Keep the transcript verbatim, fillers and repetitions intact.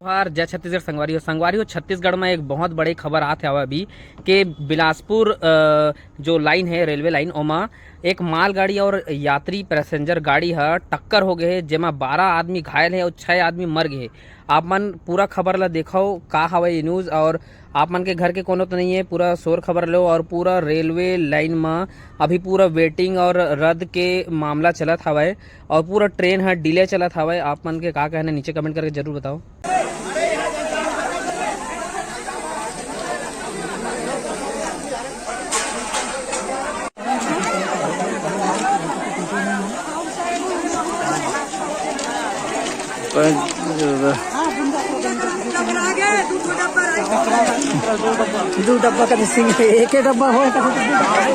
जोहार, जय छत्तीसगढ़ संगवारी हो। संगवारी हो, छत्तीसगढ़ में एक बहुत बड़े खबर आत हवय अभी के बिलासपुर, अ, जो लाइन है, रेलवे लाइन, ओमा एक मालगाड़ी और यात्री पैसेंजर गाड़ी ह टक्कर हो गए हे, जेमा बारह आदमी घायल हे और छह आदमी मर गए हे। आप मन पूरा खबर ला देखो, का हवय ये न्यूज़, और आप मन के घर के कोनो तो नहीं है, पूरा शोर खबर लो। और पूरा रेलवे लाइन में अभी पूरा वेटिंग और रद्द के मामला चलत हवय और पूरा ट्रेन ह डिले चलत हवय। आप मन के का कहना, नीचे कमेंट करके जरूर बताओ। दू डब्बा का मिसिंग है, एक ही डब्बा हो।